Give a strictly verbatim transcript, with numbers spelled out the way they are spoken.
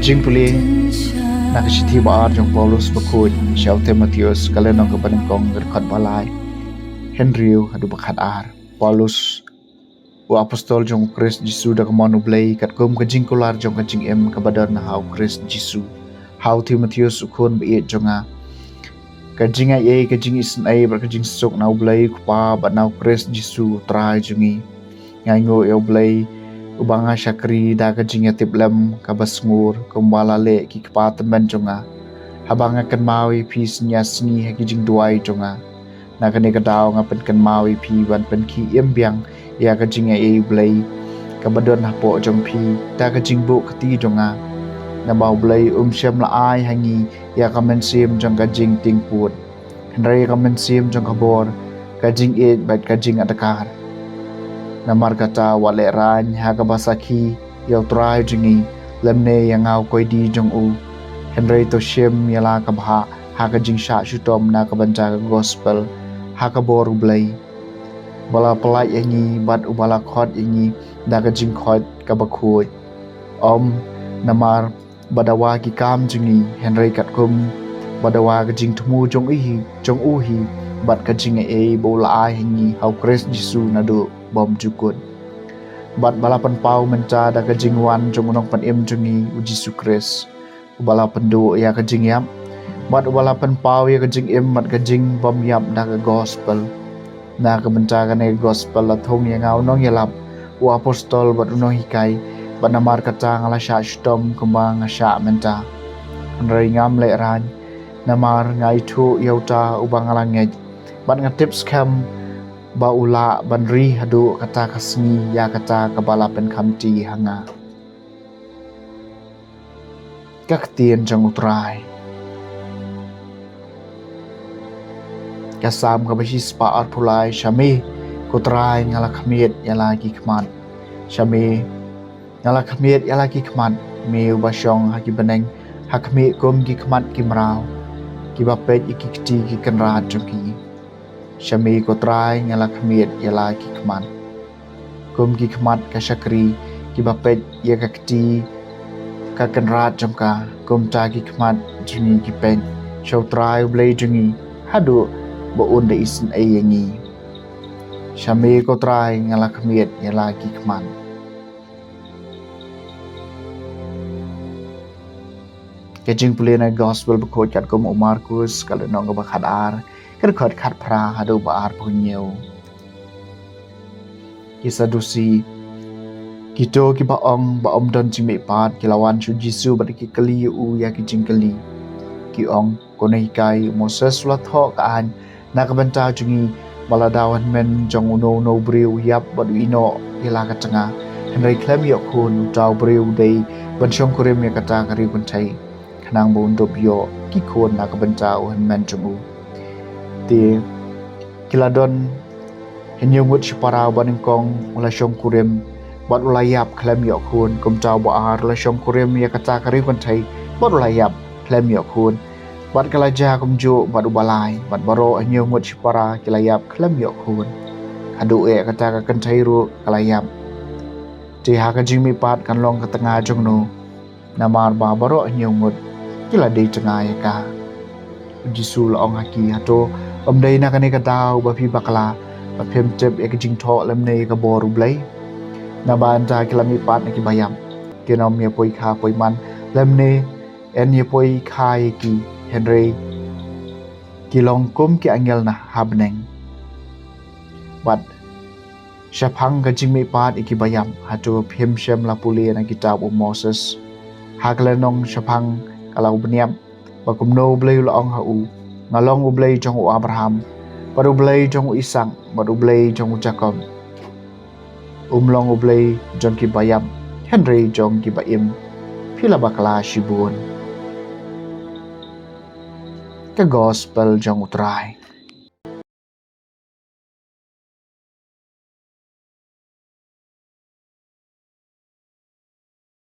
Jingpule na ka shithi ba ar jong Paulus bakhuid sha u Timotheus, ka lynnong kaba nyngkong, ka dkhot ba lai hynriew haduh ba khat ar. Paulus, u apostol jong u Khrist Jisu da ka mon U Blei, katkum ka jingkular jong ka jingim kaba don ha u Khrist Jisu, ha u Timotheus u khun ba ïeit jong nga. Ka jingai ei, ka jingisynei bad ka jingsuk na U Blei u Kpa bad na u Khrist Jisu u Trai jong ngi. Nga ainguh ïa U Blei uba nga shakri da ka jingïatiplem kaba sngur, kumba la leh ki kpa tymmen jong nga, haba nga kynmaw ïa phi sngi ar sngi ha ki jingduwai jong nga. Na kane ka daw nga pynkynmaw ïa phi ban pynkhie im biang ïa ka jingai ei U Blei kaba don hapoh jong phi da ka jingbuh kti jong nga. Naba U Blei um shym la ai ha ngi ïa ka mynsiem jong ka jingtieng pud, hynrei ïa ka mynsiem jong ka bor, ka jingïeit bad ka jingadkar. Namar kata wat lehraiñ ha kaba sakhi ïa U Trai jong ngi, lymne ïa nga u koidi jong u. Hynrei to shim ïa la ka bhah ha ka jingshah shitom na ka bynta ka gospel ha ka bor U Blei, ba la pyllait ïa ngi bad uba la khot ïa ngi da ka jingkhot kaba khuid. Ym namar ba dawa ki kam jong ngi, hynrei katkum ba dawa ka jingthmu jong u hi, jong u hi, bad ka jingai ei ba u la ai ha ngi ha u Khrist Jisu naduh bymjukut, bad ba la pynpaw mynta da ka jingwan jong u Nongpynim jong ngi u Jisu Khrist, uba la pynduh ïa ka jingïap bad uba la pynpaw ïa ka jingim bad ka jingbymïap da ka gospel. Na ka bynta kane ka gospel la thung ïa nga u nongïalap, u apostol bad u nonghikai, bad namar kata nga la shah shitom kumba nga shah mynta. Hynrei ngam lehraiñ, namar nga ithuh ïa uta uba nga la ngeit, bad nga tip skhem ba u lah ban ri haduh kata ka sngi ïa kata kaba la pynkhamti ha nga. Ka ktien jong U Trai. Ka Salm kaba shispah arphew lai. Sha me ko Trai nga la khmied ïa la ki khmat. Sha me nga la khmied ïa la ki khmat, me uba shong ha ki bneng, ha khmih kum ki khmat ki mraw kiba peit ïa ki kti ki kynrad jong ki. Sha me ko Trai nga la khmied ïa la ki khmat, kum ki khmat ka shakri kiba peit ïa ka kti ka kynrad jong ka. Kumta ki khmat jong ngi ki peit sha U Trai U Blei jong ngi, haduh ba un da isynei ïa ngi. Sha me ko Trai nga la khmied ïa la ki khmat. Ka jingpule na gospel bakhuid katkum u Markus, ka lynnong kaba khat ar, ka dkhot khat phra haduh ba arphew hynñiew. Ki Sadusi, kito kiba ong ba ym don jingmihpat, ki la wan sha u Jisu bad ki kylli ïa u ïa ki jingkylli. Ki ong, ko nonghikai, u Moses u la thoh ka aiñ na ka bynta jong ngi ba lada u hynmen jong uno uno u briew u ïap bad u ïehnoh ïa la ka tnga, hynrei khlem ïoh khun, uta u briew u dei ban shongkurim ïa kata ka riewkynthei, khnang ba un dup ïoh ki khun na ka bynta u hynmen jong u. Te ki la don hynñiew ngut shipara, uba nyngkong u la shongkurim bad u la ïap khlem ïoh khun, kumta uba ar u la shongkurim ïa kata ka riewkynthei bad u la ïap khlem ïoh khun. Bad ka la jia kumjuh bad uba lai, bad baroh hynñiew ngut shipara ki la ïap khlem ïoh khun, haduh eh kata ka kynthei ruh ka la ïap. Te ha ka jingmihpat kan long ka tnga jong no, namar ba baroh hynñiew ngut ki la dei tnga ïa ka. U Jisu u la ong ha ki, hato ym dei na kane ka daw ba phi bakla, ba phim tip ïa ka jingthoh lymne ïa ka bor U Blei? Naba hynda ki la mihpat na kiba ïap, kin ym ïa poi kha poi man, lymne yn ïa poi kha ïa ki, hynrei ki long kum ki angel na ha bneng. Bad shaphang ka jingmihpat ïa kiba ïap, hato phim shym la pule na kitab u Moses, ha ka lynnong shaphang ka la u bniap, ba kumno U Blei u la ong ha u, nga long U Blei jong u Abraham, bad U Blei jong u Isak, bad U Blei jong u Jakob? Um long U Blei jong kiba ïap, hynrei jong kiba im phi la bakla shibun. Ka gospel jong U Trai.